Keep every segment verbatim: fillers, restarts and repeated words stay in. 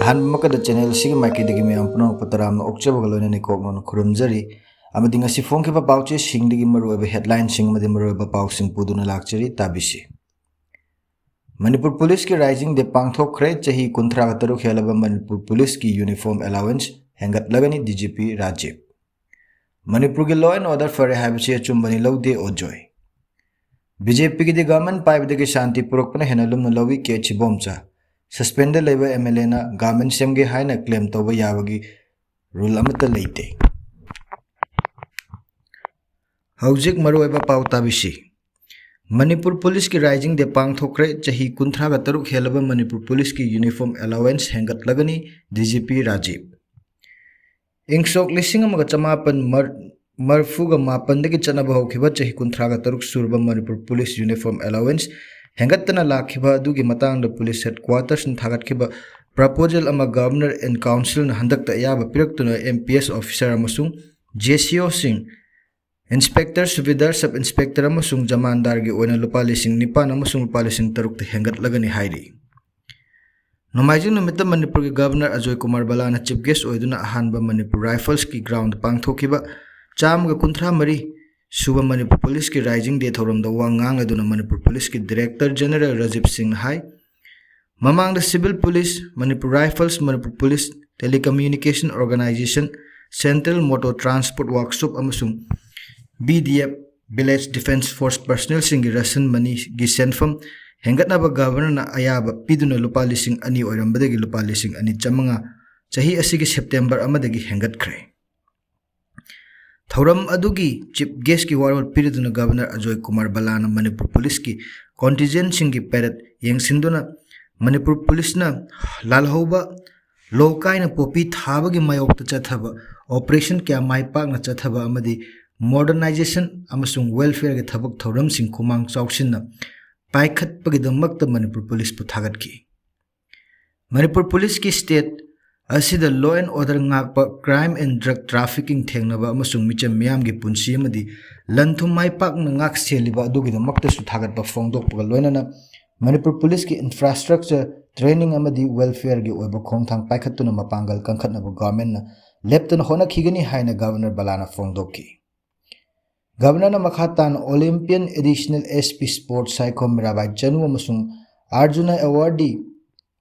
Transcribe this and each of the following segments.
ꯑꯍꯥꯟꯕꯃꯛꯇꯗ channel ꯑꯁꯤꯒꯤ ꯃꯥꯏꯀꯩꯗꯒꯤ ꯃꯌꯥꯝ ꯄꯨꯝꯅꯃꯛꯄꯨ ꯇꯔꯥꯝꯅ ꯑꯣꯛꯆꯕꯒ ꯂꯣꯏꯅꯅ ꯏꯀꯣꯛꯅꯅ ꯈꯨꯔꯨꯝꯖꯔꯤ꯫ ꯑꯃꯗꯤ ꯉꯁꯤ ꯐꯣꯡꯈꯤꯕ ꯄꯥꯎꯆꯦꯁꯤꯡꯗꯒꯤ ꯃꯔꯨꯑꯣꯏꯕ ꯍꯦꯗꯂꯥꯏꯟꯁꯤꯡ ꯑꯃꯗꯤ ꯃꯔꯨꯑꯣꯏꯕ ꯄꯥꯎꯁꯤꯡ ꯄꯨꯗꯨꯅ ꯂꯥꯛꯆꯔꯤ, ꯇꯥꯕꯤꯁꯤ꯫ ꯃꯅꯤꯄꯨꯔ ꯄꯨꯂꯤꯁꯀꯤ ꯔꯥꯏꯖꯤꯡ ꯗꯦ ꯄꯥꯡꯊꯣꯛꯈ꯭ꯔꯦ꯫ ꯆꯍꯤ ꯀꯨꯟꯊ꯭ꯔꯥꯒ ꯇꯔꯨꯛ ꯍꯦꯜꯂꯕ ꯃꯅꯤꯄꯨꯔ ꯄꯨꯂꯤꯁꯀꯤ uniform allowance ꯍꯦꯟꯒꯠꯂꯒꯅꯤ, D G P Rajiv. ꯃꯅꯤꯄꯨꯔꯒꯤ law and order ꯐꯔꯦ ꯍꯥꯏꯕꯁꯤ ꯑꯆꯨꯝꯕꯅꯤ ꯂꯧꯗꯦ, ꯑꯣꯖꯣꯏ꯫ ꯕꯤ ꯖꯦ ꯄꯤꯒꯤꯗꯤ ꯒꯚꯔꯟꯃꯦꯟ ꯄꯥꯏꯕꯗꯒꯤ ꯁꯥꯟꯇꯤ ꯄꯨꯔꯛꯄꯅ ꯍꯦꯟꯅ ꯂꯨꯝꯅ ꯂꯧꯏ, ꯀꯦ ꯏꯕꯣꯝꯆꯥ꯫ ꯁꯁꯄꯦꯟꯗ ꯂꯩꯕ ꯑꯦꯝ ꯑꯦꯜ ꯑꯦꯅ ꯒꯚꯔꯟꯃꯦꯟ ꯁꯦꯝꯒꯦ ꯍꯥꯏꯅ ꯀ꯭ꯂꯦꯝ ꯇꯧꯕ ꯌꯥꯕꯒꯤ ꯔꯨꯜ ꯑꯃꯠꯇ ꯂꯩꯇꯦ꯫ ꯍꯧꯖꯤꯛ ꯃꯔꯨꯑꯣꯏꯕ ꯄꯥꯎ ꯇꯥꯕꯤꯁꯤ꯫ ꯃꯅꯤꯄꯨꯔ ꯄꯨꯂꯤꯁꯀꯤ ꯔꯥꯏꯖꯤꯡ ꯗꯦ ꯄꯥꯡꯊꯣꯛꯈ꯭ꯔꯦ꯫ ꯆꯍꯤ ꯀꯨꯟꯊ꯭ꯔꯥꯒ ꯇꯔꯨꯛ ꯍꯦꯜꯂꯕ ꯃꯅꯤꯄꯨꯔ ꯄꯨꯂꯤꯁꯀꯤ uniform allowance ꯍꯦꯟꯒꯠꯂꯒꯅꯤ, D G P Rajiv. ꯏꯪ ꯁꯣꯛ ꯂꯤꯁꯤꯡ ꯑꯃꯒ ꯆꯃꯥꯄꯟ ꯃꯔ-, ꯃꯔꯐꯨꯒ ꯃꯥꯄꯟꯗꯒꯤ ꯆꯠꯅꯕ ꯍꯧꯈꯤꯕ ꯆꯍꯤ ꯀꯨꯟꯊ꯭ꯔꯥꯒ ꯇꯔꯨꯛ ꯁꯨꯔꯕ ꯃꯅꯤꯄꯨꯔ ꯄꯨꯂꯤꯁ ꯌꯨꯅꯤꯐꯣꯔꯝ ꯑꯦꯂꯥꯎꯋꯦꯟꯁ ꯍꯦꯟꯒꯠꯇꯅ ꯂꯥꯛꯈꯤꯕ ꯑꯗꯨꯒꯤ ꯃꯇꯥꯡꯗ ꯄꯨꯂꯤꯁ ꯍꯦꯗꯀ꯭ꯋꯥꯇꯔꯁꯅ ꯊꯥꯒꯠꯈꯤꯕ ꯄ꯭ꯔꯄꯣꯖꯦꯜ ꯑꯃ ꯒꯚꯔꯅꯔ ꯑꯦꯟ ꯀꯥꯎꯟꯁꯤꯜꯅ ꯍꯟꯗꯛꯇ ꯑꯌꯥꯕ ꯄꯤꯔꯛꯇꯨꯅ ꯑꯦꯝ ꯄꯤ ꯑꯦꯁ ꯑꯣꯐꯤꯁꯥꯔ ꯑꯃꯁꯨꯡ ꯖꯦ ꯁꯤ ꯑꯣꯁꯤꯡ, ꯏꯟꯁꯄꯦꯛꯇꯔ, ꯁꯨꯕꯦꯗꯥꯔ, ꯁꯕ ꯏꯟꯁꯄꯦꯛꯇꯔ ꯑꯃꯁꯨꯡ ꯖꯃꯥꯟꯗꯥꯔꯒꯤ ꯑꯣꯏꯅ ꯂꯨꯄꯥ ꯂꯤꯁꯤꯡ ꯅꯤꯄꯥꯟ ꯑꯃꯁꯨꯡ ꯂꯨꯄꯥ ꯂꯤꯁꯤꯡ ꯇꯔꯨꯛꯇ ꯍꯦꯟꯒꯠꯂꯒꯅꯤ ꯍꯥꯏꯔꯤ꯫ ꯅꯣꯡꯃꯥꯏꯖꯤꯡ ꯅꯨꯃꯤꯠꯇ ꯃꯅꯤꯄꯨꯔꯒꯤ governor Ajoy Kumar ꯕꯂꯥꯅ chief gas ꯑꯣꯏꯗꯨꯅ ꯑꯍꯥꯟꯕ ꯃꯅꯤꯄꯨꯔ ꯔꯥꯏꯐꯜꯁꯀꯤ ꯒ꯭ꯔꯥꯎꯟꯗ ꯄꯥꯡꯊꯣꯛꯈꯤꯕ ꯆꯥꯝꯃꯒ ꯀꯨꯟꯊ꯭ꯔꯥ ꯃꯔꯤ ꯁꯨꯕ ꯃꯅꯤꯄꯨꯔ ꯄꯨꯂꯤꯁꯀꯤ ꯔꯥꯏꯖꯤꯡ ꯗꯦ ꯊꯧꯔꯝꯗ ꯋꯥ ꯉꯥꯡꯂꯗꯨꯅ ꯃꯅꯤꯄꯨꯔ ꯄꯨꯂꯤꯁꯀꯤ ꯗꯤꯔꯦꯛꯇꯔ ꯖꯦꯅꯔꯦꯜ ꯔꯥꯖꯤꯕ ꯁꯤꯡꯅ ꯍꯥꯏ, ꯃꯃꯥꯡꯗ civil police, Manipur rifles, Manipur police, telecommunication organisation, central motor transport workshop ꯑꯃꯁꯨꯡ B D F, village defence force ꯄꯔꯁꯅꯦꯜꯁꯤꯡꯒꯤ ꯔꯦꯁꯟ ꯃꯅꯤꯒꯤ ꯁꯦꯟꯐꯝ ꯍꯦꯟꯒꯠꯅꯕ ꯒꯚꯔꯅꯔꯅ ꯑꯌꯥꯕ ꯄꯤꯗꯨꯅ ꯂꯨꯄꯥ ꯂꯤꯁꯤꯡ ꯑꯅꯤ ꯑꯣꯏꯔꯝꯕꯗꯒꯤ ꯂꯨꯄꯥ ꯂꯤꯁꯤꯡ ꯑꯅꯤ ꯆꯥꯝꯃꯉꯥ ꯆꯍꯤ ꯑꯁꯤꯒꯤ ꯁꯦꯞꯇꯦꯝꯕꯔ ꯑꯃꯗꯒꯤ ꯍꯦꯟꯒꯠꯈ꯭ꯔꯦ꯫ ꯊꯧꯔꯝ ꯑꯗꯨꯒꯤ ꯆꯤꯐ ꯒꯦꯁꯀꯤ ꯋꯥꯔꯣꯜ ꯄꯤꯔꯗꯨꯅ ꯒꯚꯔꯅꯔ ꯑꯖꯣꯏ ꯀꯨꯃꯥꯔ ꯕꯂꯥꯅ ꯃꯅꯤꯄꯨꯔ ꯄꯨꯂꯤꯁꯀꯤ ꯀꯣꯟꯇꯤꯟꯖꯦꯟꯁꯤꯡꯒꯤ ꯄꯦꯔꯦꯗ ꯌꯦꯡꯁꯤꯟꯗꯨꯅ ꯃꯅꯤꯄꯨꯔ ꯄꯨꯂꯤꯁꯅ ꯂꯥꯜꯍꯧꯕ ꯂꯣ ꯀꯥꯏꯅ ꯄꯣꯄꯤ ꯊꯥꯕꯒꯤ ꯃꯥꯌꯣꯛꯇ ꯆꯠꯊꯕ ꯑꯣꯄꯔꯦꯁꯟ ꯀꯌꯥ ꯃꯥꯏ ꯄꯥꯛꯅ ꯆꯠꯊꯕ ꯑꯃꯗꯤ ꯃꯣꯗꯔꯅꯥꯏꯖꯦꯁꯟ ꯑꯃꯁꯨꯡ ꯋꯦꯜꯐꯤꯌꯔꯒꯤ ꯊꯕꯛ ꯊꯧꯔꯝꯁꯤꯡ ꯈꯨꯃꯥꯡ ꯆꯥꯎꯁꯤꯟꯅ ꯄꯥꯏꯈꯠꯄꯒꯤꯗꯃꯛꯇ ꯃꯅꯤꯄꯨꯔ ꯄꯨꯂꯤꯁꯄꯨ ꯊꯥꯒꯠꯈꯤ꯫ ꯃꯅꯤꯄꯨꯔ ꯄꯨꯂꯤꯁꯀꯤ ꯁ꯭ꯇꯦꯠ ꯑꯁꯤꯗ law and order ꯉꯥꯛꯄ, crime and drug trafficking ꯊꯦꯡꯅꯕ ꯑꯃꯁꯨꯡ ꯃꯤꯆꯝ ꯃꯤꯌꯥꯝꯒꯤ ꯄꯨꯟꯁꯤ ꯑꯃꯗꯤ ꯂꯟ ꯊꯨꯝ ꯃꯥꯏ ꯄꯥꯛꯅ ꯉꯥꯛ ꯁꯦꯜꯂꯤꯕ ꯑꯗꯨꯒꯤꯗꯃꯛꯇꯁꯨ ꯊꯥꯒꯠꯄ ꯐꯣꯡꯗꯣꯛꯄꯒ ꯂꯣꯏꯅꯅ ꯃꯅꯤꯄꯨꯔ ꯄꯨꯂꯤꯁꯀꯤ ꯏꯟꯐ꯭ꯔꯥꯁ꯭ꯇ꯭ꯔꯛꯆꯔ, ꯇ꯭ꯔꯦꯅꯤꯡ ꯑꯃꯗꯤ ꯋꯦꯜꯐꯤꯌꯔꯒꯤ ꯑꯣꯏꯕ ꯈꯣꯡꯊꯥꯡ ꯄꯥꯏꯈꯠꯇꯨꯅ ꯃꯄꯥꯡꯒꯜ ꯀꯟꯈꯠꯅꯕ ꯒꯚꯔꯟꯃꯦꯟꯠꯅ ꯂꯦꯞꯇꯅ ꯍꯣꯠꯅꯈꯤꯒꯅꯤ ꯍꯥꯏꯅ ꯒꯚꯔꯅꯔ ꯕꯂꯥꯅ ꯐꯣꯡꯗꯣꯛꯈꯤ꯫ ꯒꯚꯔꯅꯔꯅ ꯃꯈꯥ ꯇꯥꯅ Olympian Additional S P Sports Saikhom Mirabai Chanu ꯑꯃꯁꯨꯡ ꯑꯥꯔꯖꯨꯅ ꯑꯦꯋꯥꯔꯗꯤ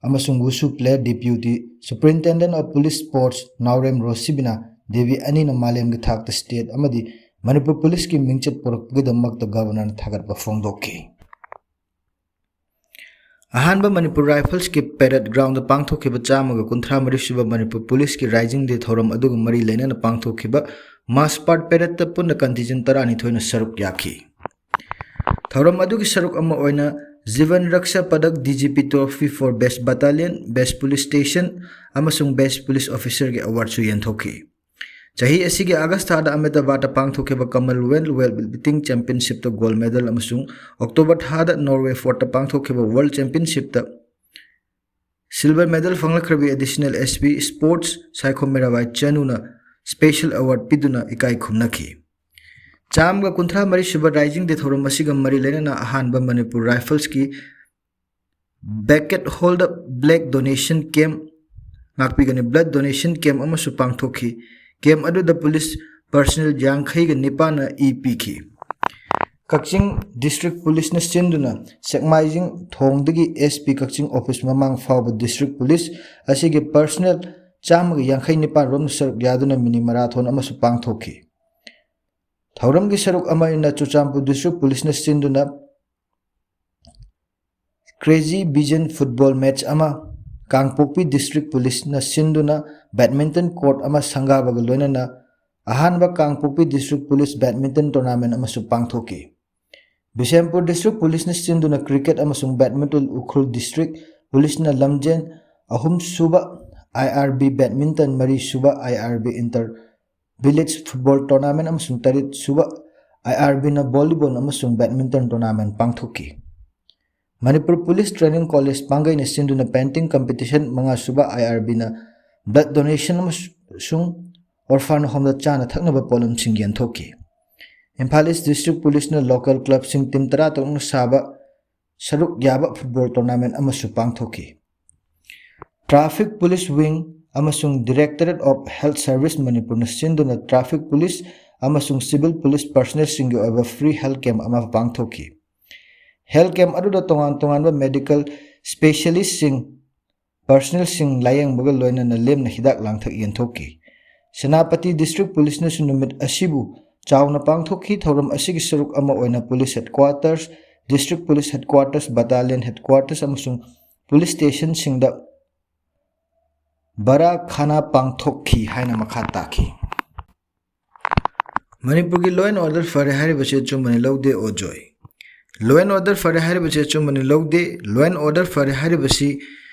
ꯑꯃꯁꯨꯡ ꯋꯨꯁꯨ player Deputy Superintendent of Police Sports ꯅꯥꯎꯔꯦꯝ ꯔꯣꯁꯤꯕꯤꯅꯥ ꯗꯦꯕꯤ ꯑꯅꯤꯅ ꯃꯥꯂꯦꯝꯒꯤ ꯊꯥꯛꯇ ꯁ꯭ꯇꯦꯠ ꯑꯃꯗꯤ ꯃꯅꯤꯄꯨꯔ ꯄꯨꯂꯤꯁꯀꯤ ꯃꯤꯡꯆꯠ ꯄꯨꯔꯛꯄꯒꯤꯗꯃꯛꯇ ꯒꯚꯔꯅꯔꯅ ꯊꯥꯒꯠꯄ ꯐꯣꯡꯗꯣꯛꯈꯤ꯫ ꯑꯍꯥꯟꯕ ꯃꯅꯤꯄꯨꯔ ꯔꯥꯏꯐꯜꯁꯀꯤ ꯄꯦꯔꯦꯗ ꯒ꯭ꯔꯥꯎꯟꯗ ꯄꯥꯡꯊꯣꯛꯈꯤꯕ ꯆꯥꯝꯃꯒ ꯀꯨꯟꯊ꯭ꯔꯥ ꯃꯔꯤ ꯁꯨꯕ ꯃꯅꯤꯄꯨꯔ ꯄꯨꯂꯤꯁꯀꯤ ꯔꯥꯏꯖꯤꯡ ꯗꯦ ꯊꯧꯔꯝ ꯑꯗꯨꯒ ꯃꯔꯤ ꯂꯩꯅꯅ ꯄꯥꯡꯊꯣꯛꯈꯤꯕ ꯃꯥꯔꯆ ꯄꯥꯁ꯭ꯠ ꯄꯦꯔꯦꯗꯇ ꯄꯨꯟꯅ ꯀꯟꯇꯤꯟꯖꯦꯟꯠ ꯇꯔꯥꯅꯤꯊꯣꯏꯅ ꯁꯔꯨꯛ ꯌꯥꯈꯤ꯫ ꯊꯧꯔꯝ ꯑꯗꯨꯒꯤ ꯁꯔꯨꯛ ꯑꯃ ꯑꯣꯏꯅ ꯖꯤꯕꯟ Raksha ꯄꯗꯛ, D G P Trophy for Best Battalion, Best Police Station ꯑꯃꯁꯨꯡ Best Police Officerꯒꯤ ꯑꯦꯋꯥꯔꯗꯁꯨ ꯌꯦꯟꯊꯣꯛꯈꯤ꯫ ꯆꯍꯤ ꯑꯁꯤꯒꯤ ꯑꯥꯒꯁ꯭ꯠ ꯊꯥꯗ ꯑꯍꯃꯦꯗꯕꯥꯗꯇ ꯄꯥꯡꯊꯣꯛꯈꯤꯕ ꯀꯃꯟꯋꯦꯜꯊ ꯋꯦꯠ ꯂꯤꯐꯇꯤꯡ ꯆꯦꯝꯄꯤꯌꯟꯁꯤꯞꯇ ꯒꯣꯜꯗ ꯃꯦꯗꯜ ꯑꯃꯁꯨꯡ ꯑꯣꯛꯇꯣꯕꯔ ꯊꯥꯗ ꯅꯣꯔꯋꯦ ꯐꯣꯔꯠꯇ ꯄꯥꯡꯊꯣꯛꯈꯤꯕ ꯋꯥꯔꯜꯗ ꯆꯦꯝꯄꯤꯌꯟꯁꯤꯞꯇ ꯁꯤꯜꯚꯔ ꯃꯦꯗꯜ ꯐꯪꯂꯛꯈ꯭ꯔꯕꯤ additional S P Sports Saikhom Mirabai ꯆꯅꯨꯅ ꯁ꯭ꯄꯦꯁꯦꯜ ꯑꯦꯋꯥꯔꯗ ꯄꯤꯗꯨꯅ ꯏꯀꯥꯏ ꯈꯨꯝꯅꯈꯤ꯫ ꯆꯥꯝꯃꯒ ꯀꯨꯟꯊ꯭ꯔꯥ ꯃꯔꯤ ꯁꯨꯕ ꯔꯥꯏꯖꯤꯡ ꯗꯦ ꯊꯧꯔꯝ ꯑꯁꯤꯒ ꯃꯔꯤ ꯂꯩꯅꯅ ꯑꯍꯥꯟꯕ ꯃꯅꯤꯄꯨꯔ ꯔꯥꯏꯐꯜꯁꯀꯤ ꯕꯦꯀꯦꯠ ꯍꯣꯜꯗ ꯕ꯭ꯂꯦꯛ ꯗꯣꯅꯦꯁꯟ ꯀꯦꯝꯞ, ꯉꯥꯛꯄꯤꯒꯅꯤ, ꯕ꯭ꯂꯗ ꯗꯣꯅꯦꯁꯟ ꯀꯦꯝꯞ ꯑꯃꯁꯨ ꯄꯥꯡꯊꯣꯛꯈꯤ꯫ ꯀꯦꯝꯞ ꯑꯗꯨꯗ ꯄꯨꯂꯤꯁ ꯄꯔꯁꯅꯦꯜ ꯌꯥꯡꯈꯩꯒ ꯅꯤꯄꯥꯟꯅ ꯏ ꯄꯤꯈꯤ꯫ ꯀꯛꯆꯤꯡ ꯗꯤꯁꯇ꯭ꯔꯤꯛ ꯄꯨꯂꯤꯁꯅ ꯁꯤꯟꯗꯨꯅ ꯁꯦꯛꯃꯥꯏꯖꯤꯡ ꯊꯣꯡꯗꯒꯤ S P ꯀꯛꯆꯤꯡ ꯑꯣꯐꯤꯁ ꯃꯃꯥꯡ ꯐꯥꯎꯕ ꯗꯤꯁꯇ꯭ꯔꯤꯛ ꯄꯨꯂꯤꯁ ꯑꯁꯤꯒꯤ ꯄꯔꯁꯅꯦꯜ ꯆꯥꯝꯃꯒ ꯌꯥꯡꯈꯩ ꯅꯤꯄꯥꯟ ꯔꯣꯝꯅ ꯁꯔꯨꯛ ꯌꯥꯗꯨꯅ ꯃꯤꯅꯤ ꯃꯔꯥꯊꯣꯟ ꯑꯃꯁꯨ ꯄꯥꯡꯊꯣꯛꯈꯤ꯫ ꯊꯧꯔꯝꯒꯤ ꯁꯔꯨꯛ ꯑꯃ ꯑꯣꯏꯅ ꯆꯨꯔꯆꯥꯟꯄꯨꯔ ꯗꯤꯁꯇ꯭ꯔꯤꯛ ꯄꯨꯂꯤꯁꯅ ꯁꯤꯟꯗꯨꯅ ꯀ꯭ꯔꯦꯖꯤ ꯚꯤꯖꯟ ꯐꯨꯠꯕꯣꯜ ꯃꯦꯠꯆ ꯑꯃ, ꯀꯥꯡꯄꯣꯛꯄꯤ ꯗꯤꯁꯇ꯭ꯔꯤꯛ ꯄꯨꯂꯤꯁꯅ ꯁꯤꯟꯗꯨꯅ ꯕꯦꯗꯃꯤꯟꯇꯟ ꯀꯣꯔꯠ ꯑꯃ ꯁꯪꯒꯥꯕꯒ ꯂꯣꯏꯅꯅ ꯑꯍꯥꯟꯕ ꯀꯥꯡꯄꯣꯛꯄꯤ ꯗꯤꯁꯇ꯭ꯔꯤꯛ ꯄꯨꯂꯤꯁ ꯕꯦꯗꯃꯤꯟꯇꯟ ꯇꯣꯔꯅꯥꯃꯦꯟꯠ ꯑꯃꯁꯨ ꯄꯥꯡꯊꯣꯛꯈꯤ꯫ ꯕꯤꯁꯦꯝꯄꯨꯔ ꯗꯤꯁꯇ꯭ꯔꯤꯛ ꯄꯨꯂꯤꯁꯅ ꯁꯤꯟꯗꯨꯅ ꯀ꯭ꯔꯤꯀꯦꯠ ꯑꯃꯁꯨꯡ ꯕꯦꯗꯃꯤꯟꯇꯟ, ꯎꯈ꯭ꯔꯨꯜ ꯗꯤꯁꯇ꯭ꯔꯤꯛ ꯄꯨꯂꯤꯁꯅ ꯂꯝꯖꯦꯟ ꯑꯍꯨꯝ ꯁꯨꯕ I R B ꯕꯦꯗꯃꯤꯟꯇꯟ, ꯃꯔꯤ ꯁꯨꯕ I R B inter village football tournament ꯑꯃꯁꯨꯡ ꯇꯔꯦꯠ ꯁꯨꯕ I R Bꯅ ꯚꯣꯂꯤꯕꯣꯜ ꯑꯃꯁꯨꯡ ꯕꯦꯗꯃꯤꯟꯇꯟ ꯇꯣꯔꯅꯥꯃꯦꯟꯠ ꯄꯥꯡꯊꯣꯛꯈꯤ꯫ ꯃꯅꯤꯄꯨꯔ ꯄꯨꯂꯤꯁ ꯇ꯭ꯔꯦꯅꯤꯡ ꯀꯣꯂꯦꯖ ꯄꯥꯡꯒꯩꯅ ꯁꯤꯟꯗꯨꯅ ꯄꯦꯟꯇꯤꯡ ꯀꯝꯄꯤꯇꯤꯁꯟ, ꯃꯉꯥ ꯁꯨꯕ I R Bꯅ ꯕ꯭ꯂꯗ ꯗꯣꯅꯦꯁꯟ ꯑꯃꯁꯨꯡ ꯑꯣꯔꯐꯥꯟ ꯍꯣꯝꯗ ꯆꯥꯅ ꯊꯛꯅꯕ ꯄꯣꯠꯂꯝꯁꯤꯡ ꯌꯦꯟꯊꯣꯛꯈꯤ꯫ ꯏꯝꯐꯥꯜ ꯏꯁ ꯗꯤꯁꯇ꯭ꯔꯤꯛ ꯄꯨꯂꯤꯁꯅ ꯂꯣꯀꯦꯜ ꯀ꯭ꯂꯕꯁꯤꯡ ꯇꯤꯝ ꯇꯔꯥ ꯇꯔꯨꯛꯅ ꯁꯥꯕ ꯁꯔꯨꯛ ꯌꯥꯕ ꯐꯨꯠꯕꯣꯜ ꯇꯣꯔꯅꯥꯃꯦꯟ ꯑꯃꯁꯨ ꯄꯥꯡꯊꯣꯛꯈꯤ꯫ Traffic Police Wing ꯑꯃꯁꯨꯡ Directorate of Health Service ꯃꯅꯤꯄꯨꯔꯅ ꯁꯤꯟꯗꯨꯅ traffic police ꯑꯃꯁꯨꯡ civil police personnelꯁꯤꯡꯒꯤ ꯑꯣꯏꯕ free health camp ꯑꯃ ꯄꯥꯡꯊꯣꯛꯈꯤ꯫ Health camp ꯑꯗꯨꯗ ꯇꯣꯉꯥꯟ ꯇꯣꯉꯥꯟꯕ medical specialistꯁꯤꯡ, personnelꯁꯤꯡ ꯂꯥꯌꯦꯡꯕꯒ ꯂꯣꯏꯅꯅ ꯂꯦꯝꯅ ꯍꯤꯗꯥꯛ ꯂꯥꯡꯊꯛ ꯌꯦꯟꯊꯣꯛꯈꯤ꯫ ꯁꯦꯅꯥꯄꯇꯤ District Policeꯅꯁꯨ ꯅꯨꯃꯤꯠ ꯑꯁꯤꯕꯨ ꯆꯥꯎꯅ ꯄꯥꯡꯊꯣꯛꯈꯤ꯫ ꯊꯧꯔꯝ ꯑꯁꯤꯒꯤ ꯁꯔꯨꯛ ꯑꯃ ꯑꯣꯏꯅ police headquarters, District Police Headquarters, Battalion Headquarters ꯑꯃꯁꯨꯡ police stationꯁꯤꯡꯗ ꯕꯔꯥ ꯈꯥꯅꯥ ꯄꯥꯡꯊꯣꯛꯈꯤ ꯍꯥꯏꯅ ꯃꯈꯥ ꯇꯥꯈꯤ꯫ ꯃꯅꯤꯄꯨꯔꯒꯤ law and order ꯐꯔꯦ ꯍꯥꯏꯔꯤꯕꯁꯤ ꯑꯆꯨꯝꯕꯅꯤ ꯂꯧꯗꯦ ꯑꯣꯖꯣꯏ꯫ Law and order ꯐꯔꯦ ꯍꯥꯏꯔꯤꯕꯁꯤ ꯑꯆꯨꯝꯕꯅꯤ ꯂꯧꯗꯦ꯫ Law and order ꯐꯔꯦ ꯍꯥꯏꯔꯤꯕꯁꯤ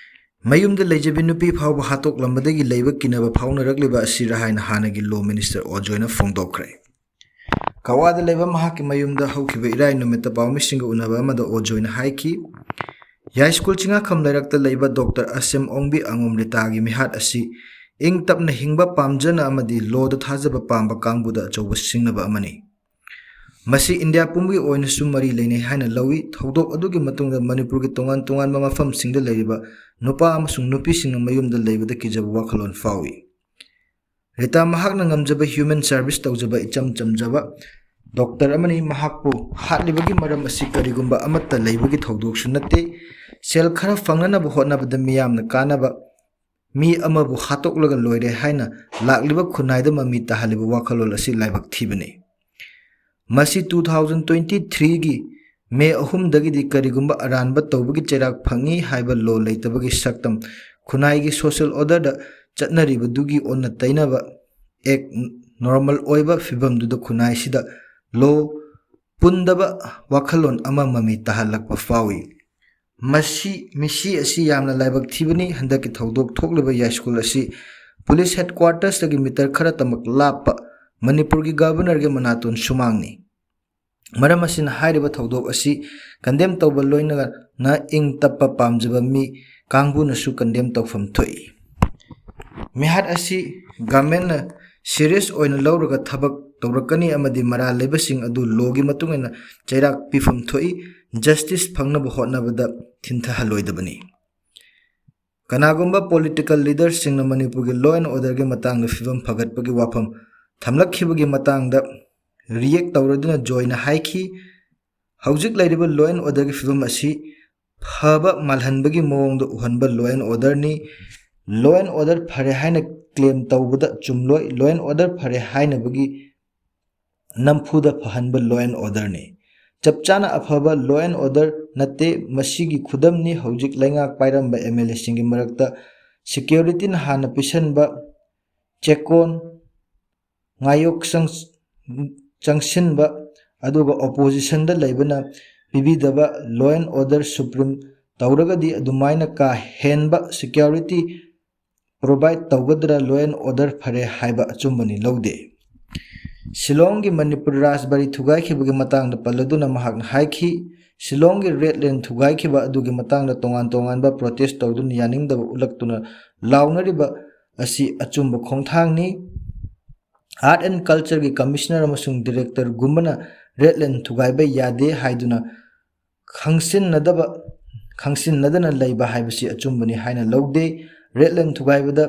ꯃꯌꯨꯝꯗ ꯂꯩꯖꯕꯤ ꯅꯨꯄꯤ ꯐꯥꯎꯕ ꯍꯥꯠꯇꯣꯛꯂꯝꯕꯗꯒꯤ ꯂꯩꯕ ꯀꯤꯅꯕ ꯐꯥꯎꯅꯔꯛꯂꯤꯕ ꯑꯁꯤꯔ ꯍꯥꯏꯅ ꯍꯥꯟꯅꯒꯤ law minister ꯑꯣꯖꯣꯏꯅ ꯐꯣꯡꯗꯣꯛꯈ꯭ꯔꯦ꯫ ꯀꯋꯥꯗ ꯂꯩꯕ ꯃꯍꯥꯛꯀꯤ ꯃꯌꯨꯝꯗ ꯍꯧꯈꯤꯕ ꯏꯔꯥꯏ ꯅꯨꯃꯤꯠꯇ ꯄꯥꯎꯃꯤꯁꯤꯡꯒ ꯎꯅꯕ ꯑꯃꯗ ꯑꯣꯖꯣꯏꯅ ꯍꯥꯏꯈꯤ, ꯌꯥꯏꯁ꯭ꯀꯨꯜ ꯆꯤꯡꯉꯥꯈꯝ ꯂꯩꯔꯛꯇ ꯂꯩꯕ ꯗꯣꯛꯇꯔ ꯑꯁꯦꯝ ꯑꯣꯡꯕꯤ ꯑꯉꯣꯝ ꯔꯤꯇꯥꯒꯤ ꯃꯤꯍꯥꯠ ꯑꯁꯤ ꯏꯪ ꯇꯞꯅ ꯍꯤꯡꯕ ꯄꯥꯝꯖꯅ ꯑꯃꯗꯤ lawꯗ ꯊꯥꯖꯕ ꯄꯥꯝꯕ ꯀꯥꯡꯕꯨꯗ ꯑꯆꯧꯕ ꯁꯤꯡꯅꯕ ꯑꯃꯅꯤ꯫ ꯃꯁꯤ ꯏꯟꯗꯤꯌꯥ ꯄꯨꯝꯕꯒꯤ ꯑꯣꯏꯅꯁꯨ ꯃꯔꯤ ꯂꯩꯅꯩ ꯍꯥꯏꯅ ꯂꯧꯏ꯫ ꯊꯧꯗꯣꯛ ꯑꯗꯨꯒꯤ ꯃꯇꯨꯡꯗ ꯃꯅꯤꯄꯨꯔꯒꯤ ꯇꯣꯉꯥꯟ ꯇꯣꯉꯥꯟꯕ ꯃꯐꯝꯁꯤꯡꯗ ꯂꯩꯔꯤꯕ ꯅꯨꯄꯥ ꯑꯃꯁꯨꯡ ꯅꯨꯄꯤꯁꯤꯡꯅ ꯃꯌꯨꯝꯗ ꯂꯩꯕꯗ ꯀꯤꯖꯕ ꯋꯥꯈꯜꯂꯣꯟ ꯐꯥꯎꯏ꯫ ꯔꯤꯇꯥ ꯃꯍꯥꯛꯅ ꯉꯝꯖꯕ human service ꯇꯧꯖꯕ ꯏꯆꯝ ꯆꯝꯖꯕ ꯗꯣꯛꯇꯔ ꯑꯃꯅꯤ꯫ ꯃꯍꯥꯛꯄꯨ ꯍꯥꯠꯂꯤꯕꯒꯤ ꯃꯔꯝ ꯑꯁꯤ ꯀꯔꯤꯒꯨꯝꯕ ꯑꯃꯠꯇ ꯂꯩꯕꯒꯤ ꯊꯧꯗꯣꯛꯁꯨ ꯅꯠꯇꯦ꯫ ꯁꯦꯜ ꯈꯔ ꯐꯪꯅꯅꯕ ꯍꯣꯠꯅꯕꯗ ꯃꯤꯌꯥꯝꯅ ꯀꯥꯟꯅꯕ ꯃꯤ ꯑꯃꯕꯨ ꯍꯥꯠꯇꯣꯛꯂꯒ ꯂꯣꯏꯔꯦ ꯍꯥꯏꯅ ꯂꯥꯛꯂꯤꯕ ꯈꯨꯟꯅꯥꯏꯗ ꯃꯃꯤ ꯇꯥꯍꯜꯂꯤꯕ ꯋꯥꯈꯜꯂꯣꯟ ꯑꯁꯤ ꯂꯥꯏꯕꯛ ꯊꯤꯕꯅꯤ꯫ ꯃꯁꯤ two thousand twenty threeꯒꯤ ꯃꯦ ꯑꯍꯨꯝꯗꯒꯤꯗꯤ ꯀꯔꯤꯒꯨꯝꯕ ꯑꯔꯥꯟꯕ ꯇꯧꯕꯒꯤ ꯆꯩꯔꯥꯛ ꯐꯪꯏ ꯍꯥꯏꯕ law ꯂꯩꯇꯕꯒꯤ ꯁꯛꯇꯝ, ꯈꯨꯟꯅꯥꯏꯒꯤ social orderꯗ ꯆꯠꯅꯔꯤꯕꯗꯨꯒꯤ ꯑꯣꯟꯅ ꯇꯩꯅꯕ act normal ꯑꯣꯏꯕ ꯐꯤꯕꯝꯗꯨꯗ ꯈꯨꯟꯅꯥꯏꯁꯤꯗ law ꯄꯨꯟꯗꯕ ꯋꯥꯈꯜꯂꯣꯟ ꯑꯃ ꯃꯃꯤ ꯇꯥꯍꯜꯂꯛꯄ ꯐꯥꯎꯏ꯫ ꯃꯁꯤ, ꯃꯤꯁꯤ ꯑꯁꯤ ꯌꯥꯝꯅ ꯂꯥꯏꯕꯛ ꯊꯤꯕꯅꯤ꯫ ꯍꯟꯗꯛꯀꯤ ꯊꯧꯗꯣꯛ ꯊꯣꯛꯂꯤꯕ ꯌꯥꯏꯁ꯭ꯀꯨꯜ ꯑꯁꯤ police headquartersꯇꯒꯤ meter ꯈꯔꯇꯃꯛ ꯂꯥꯞꯄ ꯃꯅꯤꯄꯨꯔꯒꯤ governorꯒꯤ ꯃꯅꯥꯇꯣꯟ ꯁꯨꯃꯥꯡꯅꯤ꯫ ꯃꯔꯝ ꯑꯁꯤꯅ ꯍꯥꯏꯔꯤꯕ ꯊꯧꯗꯣꯛ ꯑꯁꯤ condemn ꯇꯧꯕ ꯂꯣꯏꯅꯅ ꯏꯪ ꯇꯞꯄ ꯄꯥꯝꯖꯕ ꯃꯤ ꯀꯥꯡꯕꯨꯅꯁꯨ condemn ꯇꯧꯐꯝ ꯊꯣꯛꯏ꯫ ꯃꯤꯍꯥꯠ ꯑꯁꯤ governmentꯅ serious ꯑꯣꯏꯅ ꯂꯧꯔꯒ ꯊꯕꯛ ꯇꯧꯔꯛꯀꯅꯤ ꯑꯃꯗꯤ ꯃꯔꯥꯜ ꯂꯩꯕꯁꯤꯡ ꯑꯗꯨ lawꯒꯤ ꯃꯇꯨꯡ ꯏꯟꯅ ꯆꯩꯔꯥꯛ ꯄꯤꯐꯝ ꯊꯣꯛꯏ꯫ ꯖꯁꯇꯤꯁ ꯐꯪꯅꯕ ꯍꯣꯠꯅꯕꯗ ꯊꯤꯟꯊꯍꯜꯂꯣꯏꯗꯕꯅꯤ꯫ ꯀꯅꯥꯒꯨꯝꯕ ꯄꯣꯂꯤꯇꯤꯀꯦꯜ ꯂꯤꯗꯔꯁꯤꯡꯅ ꯃꯅꯤꯄꯨꯔꯒꯤ ꯂꯣ ꯑꯦꯟ ꯑꯣꯔꯗꯔꯒꯤ ꯃꯇꯥꯡꯗ ꯐꯤꯕꯝ ꯐꯒꯠꯄꯒꯤ ꯋꯥꯐꯝ ꯊꯝꯂꯛꯈꯤꯕꯒꯤ ꯃꯇꯥꯡꯗ ꯔꯤꯌꯦꯛ ꯇꯧꯔꯗꯨꯅ ꯖꯣꯏꯅ ꯍꯥꯏꯈꯤ, "ꯍꯧꯖꯤꯛ ꯂꯩꯔꯤꯕ ꯂꯣ ꯑꯦꯟ ꯑꯣꯔꯗꯔꯒꯤ ꯐꯤꯕꯝ ꯑꯁꯤ ꯐꯕ ꯃꯥꯜꯍꯟꯕꯒꯤ ꯃꯑꯣꯡꯗ ꯎꯍꯟꯕ ꯂꯣ ꯑꯦꯟ ꯑꯣꯔꯗꯔꯅꯤ꯫ ꯂꯣ ꯑꯦꯟ ꯑꯣꯔꯗꯔ ꯐꯔꯦ ꯍꯥꯏꯅ ꯀ꯭ꯂꯦꯝ ꯇꯧꯕꯗ ꯆꯨꯝꯂꯣꯏ꯫ ꯂꯣ ꯑꯦꯟ ꯑꯣꯔꯗꯔ ꯐꯔꯦ ꯍꯥꯏꯅꯕꯒꯤ ꯅꯝꯐꯨꯗ ꯐꯍꯟꯕ ꯂꯣ ꯑꯦꯟ ꯑꯣꯔꯗꯔꯅꯤ꯫ ꯆꯞ ꯆꯥꯅ ꯑꯐꯕ ꯂꯣ ꯑꯦꯟ ꯑꯣꯔꯗꯔ ꯅꯠꯇꯦ꯫ ꯃꯁꯤꯒꯤ ꯈꯨꯗꯝꯅꯤ ꯍꯧꯖꯤꯛ ꯂꯩꯉꯥꯛ ꯄꯥꯏꯔꯝꯕ ꯑꯦꯝ ꯑꯦꯜ ꯑꯦꯁꯤꯡꯒꯤ ꯃꯔꯛꯇ ꯁꯦꯀ꯭ꯌꯨꯔꯤꯇꯤꯅ ꯍꯥꯟꯅ ꯄꯤꯁꯟꯕ ꯆꯦꯛꯀꯣꯟ, ꯉꯥꯌꯣꯛ ꯆꯪ-, ꯆꯪꯁꯤꯟꯕ, ꯑꯗꯨꯒ ꯑꯣꯄꯣꯖꯤꯁꯟꯗ ꯂꯩꯕꯅ ꯄꯤꯕꯤꯗꯕ꯫ ꯂꯣ ꯑꯦꯟ ꯑꯣꯔꯗꯔ ꯁꯨꯄ꯭ꯔꯤꯝ ꯇꯧꯔꯒꯗꯤ ꯑꯗꯨꯃꯥꯏꯅ ꯀꯥ ꯍꯦꯟꯕ ꯁꯦꯀ꯭ꯌꯨꯔꯤꯇꯤ ꯄ꯭ꯔꯣꯚꯥꯏꯗ ꯇꯧꯒꯗ꯭ꯔꯥ? ꯂꯣ ꯑꯦꯟ ꯑꯣꯔꯗꯔ ꯐꯔꯦ ꯍꯥꯏꯕ ꯑꯆꯨꯝꯕꯅꯤ ꯂꯧꯗꯦ"꯫ ꯁꯤꯂꯣꯡꯒꯤ ꯃꯅꯤꯄꯨꯔ ꯔꯥꯖꯕꯥꯔꯤ ꯊꯨꯒꯥꯏꯈꯤꯕꯒꯤ ꯃꯇꯥꯡꯗ ꯄꯜꯂꯗꯨꯅ ꯃꯍꯥꯛꯅ ꯍꯥꯏꯈꯤ, "ꯁꯤꯂꯣꯡꯒꯤ ꯔꯦꯗ ꯂꯦꯟ ꯊꯨꯒꯥꯏꯈꯤꯕ ꯑꯗꯨꯒꯤ ꯃꯇꯥꯡꯗ ꯇꯣꯉꯥꯟ ꯇꯣꯉꯥꯟꯕ ꯄ꯭ꯔꯣꯇꯦꯁ ꯇꯧꯗꯨꯅ ꯌꯥꯅꯤꯡꯗꯕ ꯎꯠꯂꯛꯇꯨꯅ ꯂꯥꯎꯅꯔꯤꯕ ꯑꯁꯤ ꯑꯆꯨꯝꯕ ꯈꯣꯡꯊꯥꯡꯅꯤ꯫ ꯑꯥꯔꯠ ꯑꯦꯟ ꯀꯜꯆꯔꯒꯤ ꯀꯃꯤꯁꯅꯔ ꯑꯃꯁꯨꯡ ꯗꯤꯔꯦꯛꯇꯔꯒꯨꯝꯕꯅ ꯔꯦꯗ ꯂꯦꯟ ꯊꯨꯒꯥꯏꯕ ꯌꯥꯗꯦ ꯍꯥꯏꯗꯨꯅ ꯈꯪꯁꯤꯟꯅꯗꯕ, ꯈꯪꯁꯤꯟꯅꯗꯅ ꯂꯩꯕ ꯍꯥꯏꯕꯁꯤ ꯑꯆꯨꯝꯕꯅꯤ ꯍꯥꯏꯅ ꯂꯧꯗꯦ꯫ ꯔꯦꯗ ꯂꯦꯟ ꯊꯨꯒꯥꯏꯕꯗ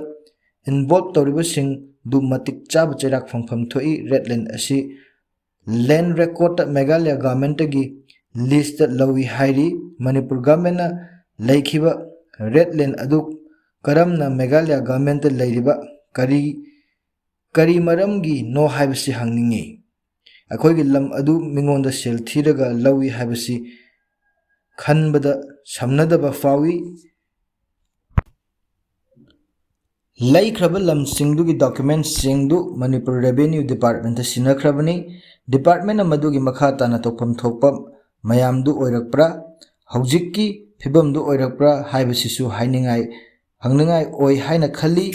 ꯏꯟꯚꯣꯜꯕ ꯇꯧꯔꯤꯕꯁꯤꯡꯗꯨ ꯃꯇꯤꯛ ꯆꯥꯕ ꯆꯩꯔꯥꯛ ꯐꯪꯐꯝ ꯊꯣꯛꯏ꯫ ꯔꯦꯗ ꯂꯦꯟ ꯑꯁꯤ ꯂꯦꯟ ꯔꯦꯀꯣꯔꯗꯇ ꯃꯦꯘꯥꯂꯌꯥ ꯒꯚꯔꯟꯃꯦꯟꯠꯇꯒꯤ ꯂꯤꯁꯇ ꯂꯧꯏ ꯍꯥꯏꯔꯤ꯫ ꯃꯅꯤꯄꯨꯔ ꯒꯚꯔꯟꯃꯦꯟꯠꯅ ꯂꯩꯈꯤꯕ ꯔꯦꯗ ꯂꯦꯟ ꯑꯗꯨ ꯀꯔꯝꯅ ꯃꯦꯘꯥꯂꯌꯥ ꯒꯚꯔꯟꯃꯦꯟꯠꯇ ꯂꯩꯔꯤꯕ ꯀꯔꯤ, ꯀꯔꯤ ꯃꯔꯝꯒꯤꯅꯣ ꯍꯥꯏꯕꯁꯤ ꯍꯪꯅꯤꯡꯏ꯫ ꯑꯩꯈꯣꯏꯒꯤ ꯂꯝ ꯑꯗꯨ ꯃꯤꯉꯣꯟꯗ ꯁꯦꯜ ꯊꯤꯔꯒ ꯂꯧꯏ ꯍꯥꯏꯕꯁꯤ ꯈꯟꯕꯗ ꯁꯝꯅꯗꯕ ꯐꯥꯎꯏ꯫ ꯂꯩꯈ꯭ꯔꯕ ꯂꯝꯁꯤꯡꯗꯨꯒꯤ ꯗꯣꯀꯨꯃꯦꯟꯠꯁꯤꯡꯗꯨ ꯃꯅꯤꯄꯨꯔ ꯔꯦꯚꯦꯅ꯭ꯌꯨ ꯗꯤꯄꯥꯔꯠꯃꯦꯟꯠꯇ ꯁꯤꯟꯅꯈ꯭ꯔꯕꯅꯤ꯫ ꯗꯤꯄꯥꯔꯠꯃꯦꯟꯠꯅ ꯃꯗꯨꯒꯤ ꯃꯈꯥ ꯇꯥꯅ ꯇꯧꯐꯝ ꯊꯣꯛꯄ ꯃꯌꯥꯝꯗꯨ ꯑꯣꯏꯔꯛꯄ꯭ꯔꯥ, ꯍꯧꯖꯤꯛꯀꯤ ꯐꯤꯕꯝꯗꯨ ꯑꯣꯏꯔꯛꯄ꯭ꯔꯥ ꯍꯥꯏꯕꯁꯤꯁꯨ ꯍꯥꯏꯅꯤꯡꯉꯥꯏ, ꯍꯪꯅꯤꯡꯉꯥꯏ ꯑꯣꯏ ꯍꯥꯏꯅ ꯈꯜꯂꯤ꯫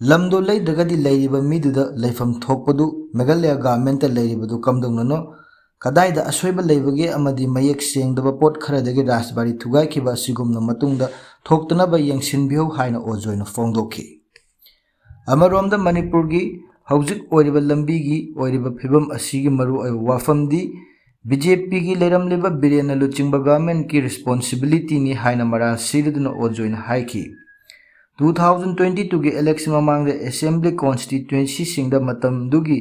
ꯂꯝꯗꯣ ꯂꯩꯗ꯭ꯔꯒꯗꯤ ꯂꯩꯔꯤꯕ ꯃꯤꯗꯨꯗ ꯂꯩꯐꯝ ꯊꯣꯛꯄꯗꯨ ꯃꯦꯘꯥꯂꯌꯥ ꯒꯚꯔꯟꯃꯦꯟꯠꯇ ꯂꯩꯔꯤꯕꯗꯨ ꯀꯝꯗꯧꯅꯅꯣ? ꯀꯗꯥꯏꯗ ꯑꯁꯣꯏꯕ ꯂꯩꯕꯒꯦ ꯑꯃꯗꯤ ꯃꯌꯦꯛ ꯁꯦꯡꯗꯕ ꯄꯣꯠ ꯈꯔꯗꯒꯤ ꯔꯥꯖꯕꯥꯔꯤ ꯊꯨꯒꯥꯏꯈꯤꯕ ꯑꯁꯤꯒꯨꯝꯅ ꯃꯇꯨꯡꯗ ꯊꯣꯛꯇꯅꯕ ꯌꯦꯡꯁꯤꯟꯕꯤꯌꯨ ꯍꯥꯏꯅ ꯑꯣꯖꯣꯏꯅ ꯐꯣꯡꯗꯣꯛꯈꯤ꯫ ꯑꯃꯔꯣꯝꯗ ꯃꯅꯤꯄꯨꯔꯒꯤ ꯍꯧꯖꯤꯛ ꯑꯣꯏꯔꯤꯕ ꯂꯝꯕꯤꯒꯤ ꯑꯣꯏꯔꯤꯕ ꯐꯤꯕꯝ ꯑꯁꯤꯒꯤ ꯃꯔꯨꯑꯣꯏꯕ ꯋꯥꯐꯝꯗꯤ ꯕꯤ ꯖꯦ ꯄꯤꯒꯤ ꯂꯩꯔꯝꯂꯤꯕ ꯕꯤꯔꯦꯟꯅ ꯂꯨꯆꯤꯡꯕ ꯒꯚꯔꯟꯃꯦꯟꯠꯀꯤ ꯔꯦꯁꯄꯣꯟꯁꯤꯕꯤꯂꯤꯇꯤꯅꯤ ꯍꯥꯏꯅ ꯃꯔꯥꯜ ꯁꯤꯔꯗꯨꯅ ꯑꯣꯖꯣꯏꯅ ꯍꯥꯏꯈꯤ꯫ ꯇꯨ ꯊꯥꯎꯖꯟ ꯇ꯭ꯋꯦꯟꯇꯤ ꯇꯨꯒꯤ ꯏꯂꯦꯛꯁꯟ ꯃꯃꯥꯡꯗ ꯑꯦꯁꯦꯝꯕ꯭ꯂꯤ ꯀꯣꯟꯁꯇꯤꯇ꯭ꯋꯦꯟꯁꯤꯁꯤꯡꯗ ꯃꯇꯝꯗꯨꯒꯤ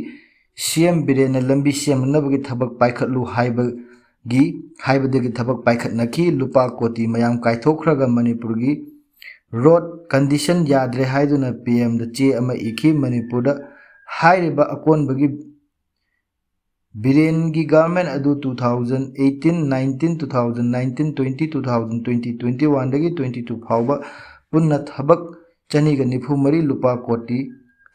ꯁꯤ ꯑꯦꯝ ꯕꯤꯔꯦꯟꯅ ꯂꯝꯕꯤ ꯁꯦꯝꯅꯅꯕꯒꯤ ꯊꯕꯛ ꯄꯥꯏꯈꯠꯂꯨ ꯍꯥꯏꯕꯒꯤ, ꯍꯥꯏꯕꯗꯒꯤ ꯊꯕꯛ ꯄꯥꯏꯈꯠꯅꯈꯤ꯫ ꯂꯨꯄꯥ ꯀꯣꯇꯤ ꯃꯌꯥꯝ ꯀꯥꯏꯊꯣꯛꯈ꯭ꯔꯒ ꯃꯅꯤꯄꯨꯔꯒꯤ ꯔꯣꯗ ꯀꯟꯗꯤꯁꯟ ꯌꯥꯗ꯭ꯔꯦ ꯍꯥꯏꯗꯨꯅ ꯄꯤ ꯑꯦꯝꯗ ꯆꯦ ꯑꯃ ꯏꯈꯤ꯫ ꯃꯅꯤꯄꯨꯔꯗ ꯍꯥꯏꯔꯤꯕ ꯑꯀꯣꯟꯕꯒꯤ ꯕꯤꯔꯦꯟꯒꯤ ꯒꯚꯔꯟꯃꯦꯟꯠ ꯑꯗꯨ two thousand eighteen nineteen, two thousand nineteen twenty, two thousand twenty twenty ꯋꯥꯟꯗꯒꯤ ꯇ꯭ꯋꯦꯟꯇꯤ ꯇꯨ ꯐꯥꯎꯕ ꯄꯨꯟꯅ ꯊꯕꯛ ꯆꯅꯤꯒ ꯅꯤꯐꯨ ꯃꯔꯤ, ꯂꯨꯄꯥ ꯀꯣꯇꯤ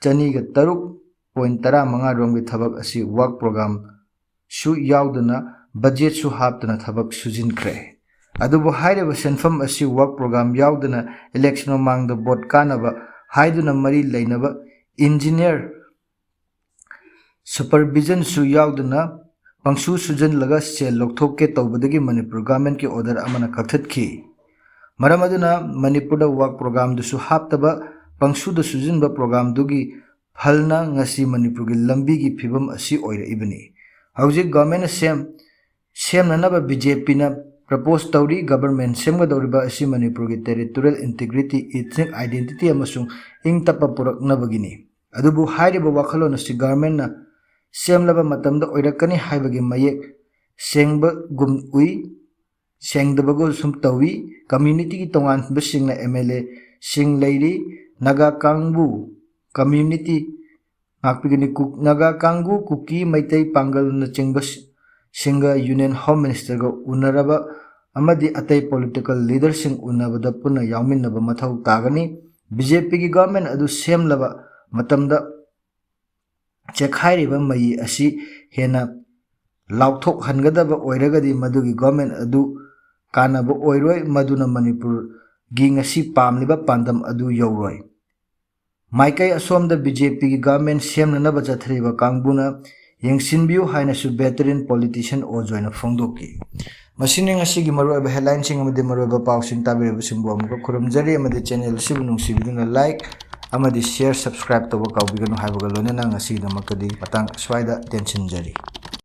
ꯆꯅꯤꯒ ꯇꯔꯨꯛ ꯄꯣꯏꯟ ꯇꯔꯥ ꯃꯉꯥ ꯔꯣꯝꯒꯤ ꯊꯕꯛ ꯑꯁꯤ ꯋꯥꯔꯛ ꯄ꯭ꯔꯣꯒ꯭ꯔꯥꯝꯁꯨ ꯌꯥꯎꯗꯅ ꯕꯖꯦꯠꯁꯨ ꯍꯥꯞꯇꯅ ꯊꯕꯛ ꯁꯨꯖꯤꯟꯈ꯭ꯔꯦ꯫ ꯑꯗꯨꯕꯨ ꯍꯥꯏꯔꯤꯕ ꯁꯦꯟꯐꯝ ꯑꯁꯤ ꯋꯥꯔꯛ ꯄ꯭ꯔꯣꯒ꯭ꯔꯥꯝ ꯌꯥꯎꯗꯅ ꯏꯂꯦꯛꯁꯟ ꯃꯃꯥꯡꯗ ꯚꯣꯠ ꯀꯥꯟꯅꯕ ꯍꯥꯏꯗꯨꯅ ꯃꯔꯤ ꯂꯩꯅꯕ ꯏꯟꯖꯤꯅꯤꯌꯔ ꯁꯨꯄꯔꯚꯤꯖꯟꯁꯨ ꯌꯥꯎꯗꯅ ꯄꯪꯁꯨ ꯁꯨꯖꯜꯂꯒ ꯁꯦꯜ ꯂꯧꯊꯣꯛꯀꯦ ꯇꯧꯕꯗꯒꯤ ꯃꯅꯤꯄꯨꯔ ꯒꯚꯔꯟꯃꯦꯟꯠꯀꯤ ꯑꯣꯔꯗꯔ ꯑꯃꯅ ꯀꯛꯊꯠꯈꯤ꯫ ꯃꯔꯝ ꯑꯗꯨꯅ ꯃꯅꯤꯄꯨꯔꯗ ꯋꯥꯔꯛ ꯄ꯭ꯔꯣꯒ꯭ꯔꯥꯝꯗꯨꯁꯨ ꯍꯥꯞꯇꯕ, ꯄꯪꯁꯨꯗ ꯁꯨꯖꯤꯟꯕ ꯄ꯭ꯔꯣꯒ꯭ꯔꯥꯝꯗꯨꯒꯤ ꯐꯜꯅ ꯉꯁꯤ ꯃꯅꯤꯄꯨꯔꯒꯤ ꯂꯝꯕꯤꯒꯤ ꯐꯤꯕꯝ ꯑꯁꯤ ꯑꯣꯏꯔꯛꯏꯕꯅꯤ꯫ ꯍꯧꯖꯤꯛ ꯒꯚꯔꯟꯃꯦꯟꯠꯅ ꯁꯦꯝ, ꯁꯦꯝꯅꯅꯕ ꯕꯤ ꯖꯦ ꯄꯤꯅ ꯄ꯭ꯔꯄꯣꯖ ꯇꯧꯔꯤ꯫ ꯒꯚꯔꯟꯃꯦꯟꯠ ꯁꯦꯝꯒꯗꯧꯔꯤꯕ ꯑꯁꯤ ꯃꯅꯤꯄꯨꯔꯒꯤ ꯇꯦꯔꯤꯇꯣꯔꯤꯌꯦꯜ ꯏꯟꯇꯤꯒ꯭ꯔꯤꯇꯤ, ꯏꯊꯅꯤꯛ ꯑꯥꯏꯗꯦꯟꯇꯤꯇꯤ ꯑꯃꯁꯨꯡ ꯏꯪ ꯇꯞꯄ ꯄꯨꯔꯛꯅꯕꯒꯤꯅꯤ꯫ ꯑꯗꯨꯕꯨ ꯍꯥꯏꯔꯤꯕ ꯋꯥꯈꯜꯂꯣꯟ ꯑꯁꯤ ꯒꯚꯔꯟꯃꯦꯟꯠꯅ ꯁꯦꯝꯂꯕ ꯃꯇꯝꯗ ꯑꯣꯏꯔꯛꯀꯅꯤ ꯍꯥꯏꯕꯒꯤ ꯃꯌꯦꯛ ꯁꯦꯡꯕꯒꯨꯝ ꯎꯏ, ꯁꯦꯡꯗꯕꯒꯨꯝ ꯁꯨꯝ ꯇꯧꯏ꯫ ꯀꯝꯃ꯭ꯌꯨꯅꯤꯇꯤꯒꯤ ꯇꯣꯉꯥꯟꯕꯁꯤꯡꯅ ꯑꯦꯝ ꯑꯦꯜ ꯑꯦꯁꯤꯡ ꯂꯩꯔꯤ꯫ ꯅꯥꯒꯥ ꯀꯥꯡꯕꯨ ꯀꯝꯃ꯭ꯌꯨꯅꯤꯇꯤ ꯉꯥꯛꯄꯤꯒꯅꯤ꯫ ꯀꯨꯛ-, ꯅꯥꯒꯥ ꯀꯥꯡꯕꯨ, ꯀꯨꯀꯤ, ꯃꯩꯇꯩ, ꯄꯥꯡꯒꯜꯅꯆꯤꯡꯕ ꯁꯤꯡꯒ ꯌꯨꯅꯤꯌꯟ ꯍꯣꯝ ꯃꯤꯅꯤꯁꯇꯔꯒ ꯎꯅꯔꯕ ꯑꯃꯗꯤ ꯑꯇꯩ ꯄꯣꯂꯤꯇꯤꯀꯦꯜ ꯂꯤꯗꯔꯁꯤꯡ ꯎꯅꯕꯗ ꯄꯨꯟꯅ ꯌꯥꯎꯃꯤꯟꯅꯕ ꯃꯊꯧ ꯇꯥꯒꯅꯤ꯫ ꯕꯤ ꯖꯦ ꯄꯤꯒꯤ ꯒꯚꯔꯟꯃꯦꯟꯠ ꯑꯗꯨ ꯁꯦꯝꯂꯕ ꯃꯇꯝꯗ ꯆꯦꯛꯈꯥꯏꯔꯤꯕ ꯃꯩ ꯑꯁꯤ ꯍꯦꯟꯅ ꯂꯥꯎꯊꯣꯛꯍꯟꯒꯗꯕ ꯑꯣꯏꯔꯒꯗꯤ ꯃꯗꯨꯒꯤ ꯒꯚꯔꯟꯃꯦꯟꯠ ꯑꯗꯨ ꯀꯥꯟꯅꯕ ꯑꯣꯏꯔꯣꯏ, ꯃꯗꯨꯅ ꯃꯅꯤꯄꯨꯔꯒꯤ ꯉꯁꯤ ꯄꯥꯝꯂꯤꯕ ꯄꯥꯟꯗꯝ ꯑꯗꯨ ꯌꯧꯔꯣꯏ꯫ ꯃꯥꯏꯀꯩ ꯑꯁꯣꯝꯗ ꯕꯤ ꯖꯦ ꯄꯤꯒꯤ ꯒꯚꯔꯟꯃꯦꯟꯠ ꯁꯦꯝꯅꯅꯕ ꯆꯠꯊꯔꯤꯕ ꯀꯥꯡꯕꯨꯅ ꯌꯦꯡꯁꯤꯟꯕꯤꯌꯨ ꯍꯥꯏꯅꯁꯨ ꯚꯦꯇꯔꯦꯟ ꯄꯣꯂꯤꯇꯤꯁꯤꯌꯟ ꯑꯣꯖꯣꯏꯅ ꯐꯣꯡꯗꯣꯛꯈꯤ꯫ ꯃꯁꯤꯅꯤ ꯉꯁꯤꯒꯤ ꯃꯔꯨꯑꯣꯏꯕ ꯍꯦꯗꯂꯥꯏꯟꯁꯤꯡ ꯑꯃꯗꯤ ꯃꯔꯨꯑꯣꯏꯕ ꯄꯥꯎꯁꯤꯡ꯫ ꯇꯥꯕꯤꯔꯤꯕꯁꯤꯡꯕꯨ ꯑꯃꯨꯛꯀ ꯈꯨꯔꯨꯝꯖꯔꯤ ꯑꯃꯗꯤ ꯆꯦꯅꯦꯜ ꯑꯁꯤꯕꯨ ꯅꯨꯡꯁꯤꯕꯤꯗꯨꯅ ꯂꯥꯏꯛ ꯑꯃꯗꯤ ꯁꯤꯌꯔ, ꯁꯕꯁꯀ꯭ꯔꯥꯏꯕ ꯇꯧꯕ ꯀꯥꯎꯕꯤꯒꯅꯨ ꯍꯥꯏꯕꯒ ꯂꯣꯏꯅꯅ ꯉꯁꯤꯒꯤꯗꯃꯛꯇꯗꯤ ꯃꯇꯥꯡ ꯑꯁ꯭ꯋꯥꯏꯗ ꯇꯦꯟꯁꯤꯟꯖꯔꯤ꯫